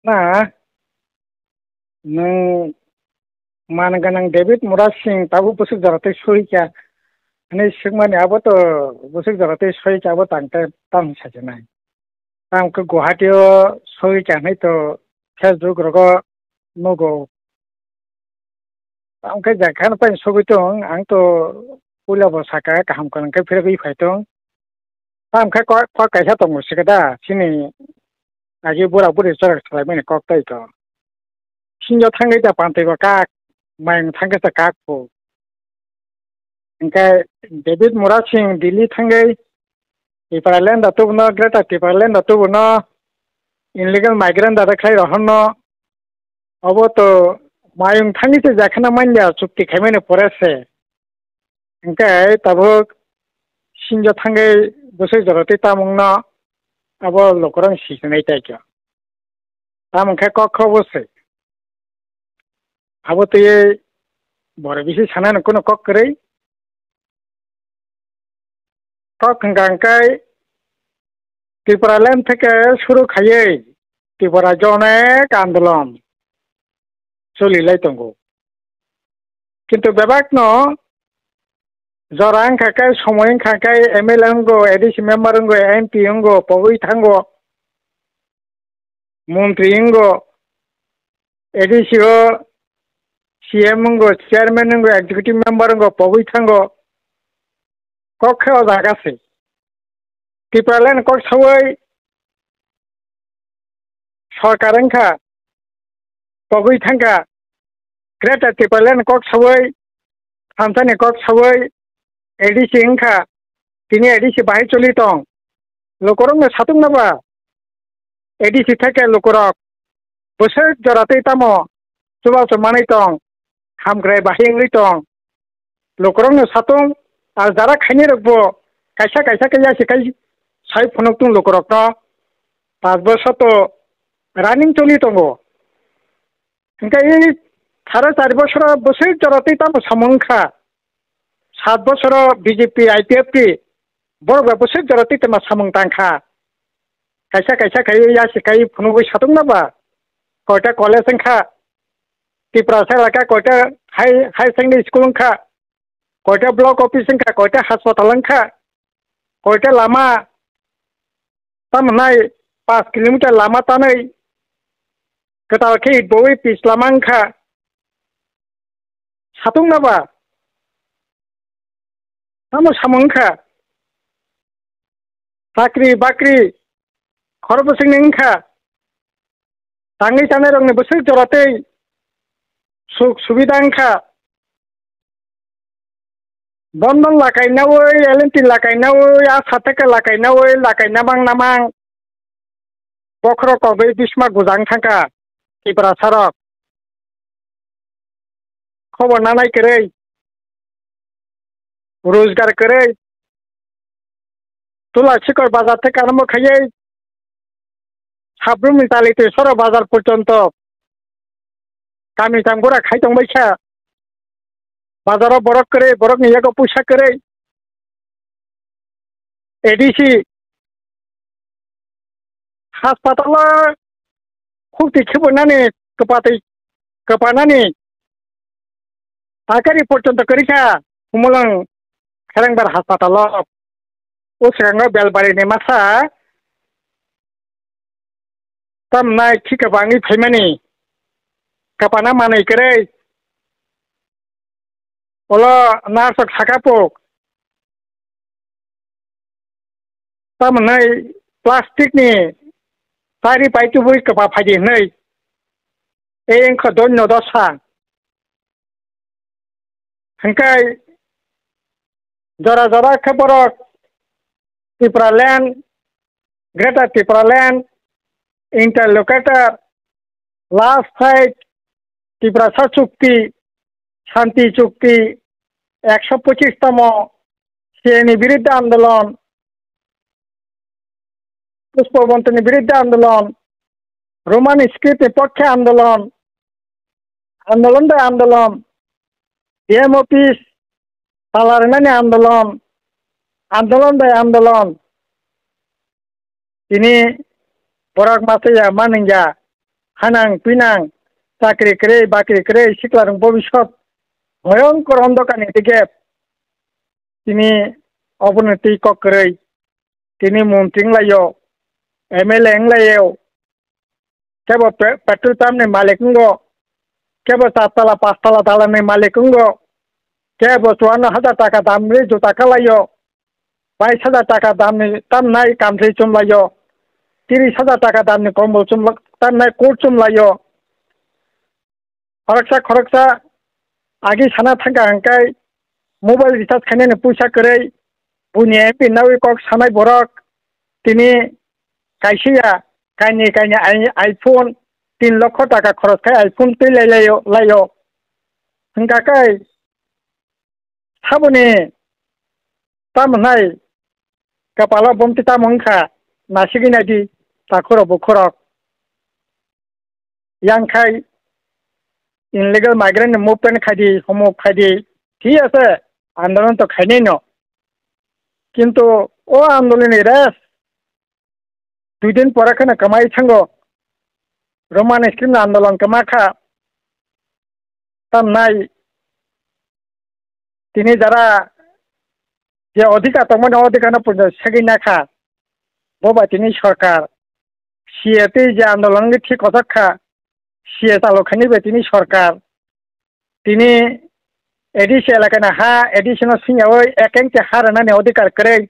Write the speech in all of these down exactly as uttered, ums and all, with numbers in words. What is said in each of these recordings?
Na, nwng man gwnang David Murad Singh tabuk bwswk jora tei soika hwnwi swkmani, abo to bwswk jora tei soika abo tang tei tang sajaknai. Tamo khe Guwahati o soika hwnwi to Facebook rogo nugo. Tamo khe jekhan pai sogwi tong, ang to puila bo saka kaham kaham khe phirogwi phai tong. Tamo khe kok, kok kaisa tongo sikada, chini agi bura buri chwrak salaimani kok tai to. Sinjo thangwi da pantwi bo kak, mayung thangkhe ta kak phu. Hingkhe David Murad Singh Delhi thangwi Tipraland da tubuno, Greater Tipraland da tubuno, illegal migrant da khlai rohorno, obo to mayung thangwi se jakhana manya chukti khaimani pore se. Hingkhe tabuk sinjo thangwi bwswk jora tei tamungno abo lukurok sisinai tai khe. Tamo khe kok kho bo se. Abo twi boro bisi sanani kunu kok kwrwi. Kok hwnkha hwnkhe Tipraland theke suru khaiwi Tripura jone andolon choli lai tongo. Kintu bebakno jora wngkha khe, somoi wngkha khe M L A wngo, A D C member wngo, M P wngo, pogwi thango, montri wngo, A D C o C M wngo, chairman wngo, executive member wngo, pogwi thango. Kok khe o jaga se. Tipraland kok sawi sorkar wngkha, pogwi thangkha. Greater Tipraland kok sawi, thansa ni kok sawi, A D C wngkha, tini A D C bahai choli tong. Lukurokno satung naba, A D C theke lukurok bwswk jora tei tamo chubachu manwi tong, hamkrai bahai wngwi tong. Lukurokno satung, al jara khainai rokbo kaisa kaisa khe yasi khai sai phunuk tung lukurokno. Pas bosor to running choli tongo. Hingkhe i tharo chari bosoro bwswk jora tei tamo samung wngkha. Sat bosoro B J P I P F T borok bai bwswk jora tei tamo samung tangkha. Kaisa kaisa khai yasi khai phunugwi satung naba. Koita college wngkha. Tiprasa elaka koita high, high secondary school wngkha. Koita block office wngkha, koita haspatal wngkha. Koita lama, tamo hwnai paanch kilometer lama tanwi kwtal khe itbowi pis lama wngkha. Satung naba? Tamo samung wngkha? Chakri bakri khorokbwswkni wngkha? Tangwi chanairokni bwswk jora tei suk subida wngkha? Bondon lakai naui, L N T lakai naui, Asataka lakai naui, lakai namang namang. Bokhorok kogwi bisma gujang thangkha Tiprasarok. Khobor nanai kwrwi, rojgar kwrwi, Tula sikor bazar theke arombo khaiwi Sabrumni tali twi soro bazar porjonto kami tang bura khai tongbaikha. Bazaro borok kwrwi, borokni yago puisa kwrwi. A D C haspatalo khukti khibunani kwpatwi kwpanani takari porjonto kwrwikha Humulwng Kherengbar haspatalo. O swkango Belbarini masa tamnai khika bangwi phaimani kwpana manwi kwrwi. Olo nurse rok saka puk. Tamo hwnwi plastic ni tari pai tubui kwpa phaidi hwnwi. Ei wngkha doino dosa. Hwnkhe jora jora khe borok Tipraland, Greater Tipraland, Interlocutor, Last Fight, Tiprasa Chukti, Shanti Chukti, ekso pochis tomo, C A A ni biruddhe andolon, Pushpa Bantoni biruddhe andolon, Roman script ni pokkhe andolon, andolon bai andolon, D M office tala rwnani andolon, andolon bai andolon. Tini borok masa ya manwng ya. hanang pinang, chakri kwrwi, bakri kwrwi, siklarok bobisot bhoyongkor ondhokar ni dige tini obono twi kok kwrwi, tini montri wnglaio, M L A wnglaio, kebo pe-, petrol pump ni malik wngo, kebo char tala, panch tala dalan ni malik wngo, kebo chuanno hajar taka dam ni juta kalaio, bais hajar taka dam ni tamnai kamthwi chumlaio, tris hajar taka dam ni kombol chumla-, tamnai coat chumlaio. Khoroksa khoroksa agi sana thangkha hwnkhe mobile recharge khainani puisa kwrwi, buini M P nawi kok sanai borok tini kaisa ya kainwi kainwi i-, iPhone tin lokho taka khoros khai iPhone twi lai laio, laio. Hwnkha khe saboni tamo hnai kapalo bomti tamo wngkha nasigwi naidi takhurok bukhurok. Yang khai illegal migrant ni movement khaidi, humuk khaidi, thik ase, andolon to khainai no. Kintu o andolon ni rest dui din pore kheno kwmai thango. Roman script ni andolon kwma kha. Tamnai tini jara je odhikar tongmani, o odhikar no punjo segwi nakha. Bo bai tini sorkar C A tei je andolon wngwi thik kochak kha, C A chalo khaini bai tini sorkar. Tini A D C elakani ha, A D C no swngyawi ek inch ha rwnani odhikar kwrwi.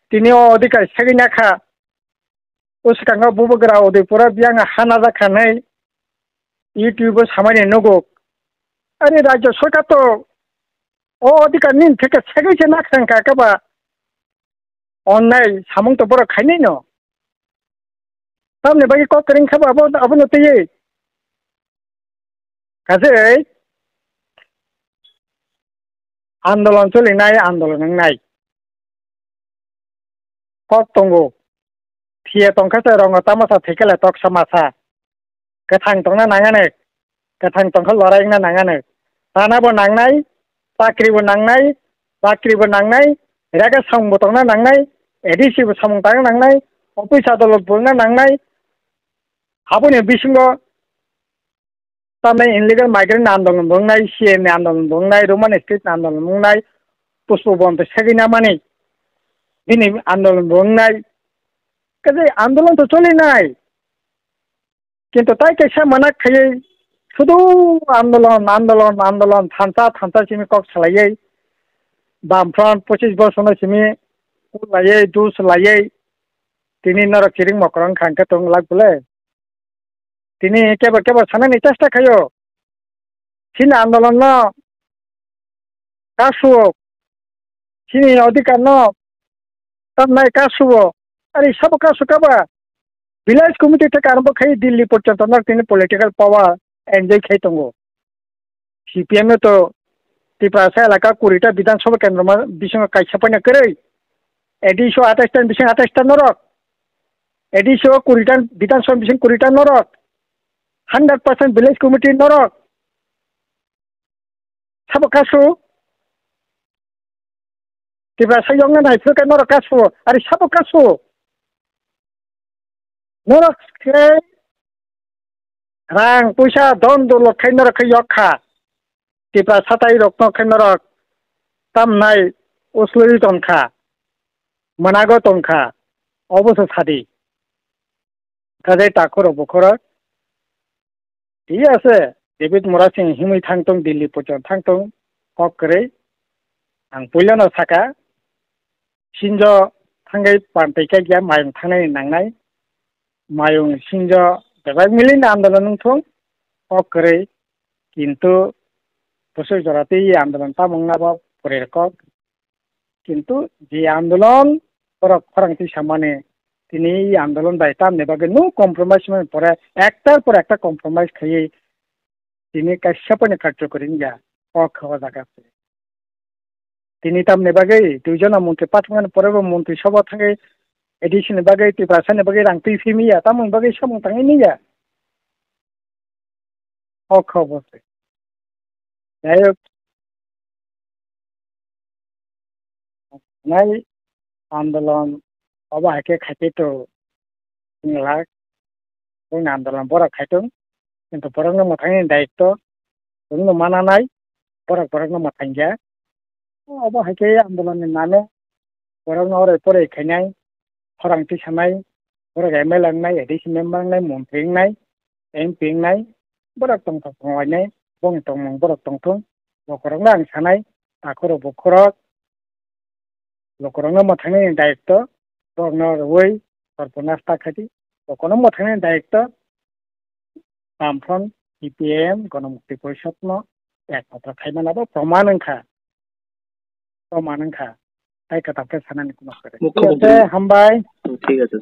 Tini o odhikar segwi nakha. O swkango bubagra Udaipura biyang ha najak kha hinwi YouTube o samani nugo. Ani rajyo sorkar to o odhikar nini theke segwi se nakha wngkha khe ba onnai samung to borok khainai no. Tamni bagwi kok kwrwng kha ba abo, abono twiwi. Kajei andolon cholinai, andolon wngnai kok tongo. Phiya tongkha se rongo tamasa thwikhe le toksa masa. Kwthang tongna nangani, kwthang tongkha lorai wngna nangani. Tanabo nangnai, chakribo nangnai, chakribo nangnai, rega samungbo tongna nangnai, A D C bo samung tangna nangnai, office adolot bo wngna nangnai. Aboni bisingo tamni illegal migrant ni andolon bo wngnai, C A ni andolon bo wngnai, Roman script ni andolon bo wngnai, Pushpa Bondh segwi namani bini andolon bo wngnai. Kaje andolon to cholinai. Kintu tai kaisa manak khaiwi sudu andolon, andolon, andolon, thansa, thansa simi kok salaiwi, Bamfront pochis bosorno simi kuk laiwi, dus laiwi, tini norok chiring mokrong kha hwnkhe tong lak bole. Tini kebo kebo sanani chesta khaio. Chini andolon no kasuo, chini odhikar no tamnai kasuo, ari sabo kasu kaba village committee theke arombo khai Delhi porjonto no tini political power enjoy khai tongo. C P M no to Tiprasa elaka kuri ta Bidhan Sabha kendro ma bisingo kaisa paina kwrwi, A D C o atais ta bisingo atais ta norok, A D C o kuri ta Bidhan Sabha bisingo kuri ta norok, hundred percent village committee norok. Sabo kasu? Tiprasa yokna nai phuru khe norok kasu, ari sabo kasu? Norok khe rang puisa don dolot khai norok khe yok kha. Tiprasa tai rokno khe norok tamnai uslui ton kha, mwnago ton kha, obo se sadi. Kajai takhurok bukhurok thik ase, David Murasing himwi thangtong, Delhi pochon thangtong, kok kwrwi. Ang puilano saka, sinjo thangwi pantwi kaiya mayung thangnani nangnai, mayung sinjo bebak milini andolon wngthung, kok kwrwi, kintu bwswk jora twi andolon tamo wngna bo pore kok. Kintu je andolon borok khorang twi samani, tini i andolon bai tamni bagwi no compromise mani pore ektar por ekta compromise khaiwi tini kaisa pono karjokori wngya o kha o jaga se. Tini tamni bagwi duijona montri pathakmani pore bo montri sobo thangwi A D C ni bagwi Tiprasa ni bagwi rang twi phimiya tamoni bagwi samung tangwi nungya. O kha o bo se. Jai hok, nai andolon obo hai khe khaite to wng lak. Bongni andolon borok khai tong. Kintu borokno mwthangni daitto chwngno mananai, borok borokno mwthangya. Obo hai khe andolonni nano borokno oroi poroi khainai, khorang tisanai, borok M L A wngnai, A D C member wngnai, montri wngnai, M P wngnai, borok tongthok tonglainai, bongni tongmung borok tongthung, bokorokno ang sanai, takhurok bukhurok, bokorokno mwthangnani daitto, borokno rwui, borokno nasta khaidi, bokorokno mwthangnani daitto, Bamfront, C P I M, Ganamukti Porishad no ekmatra khaimani abo proman wngkha, proman wngkha, tai kwtal khe sanani kuno kwrwi. Mukho Thik ache, mantri. Hambai. Thik ache, sir.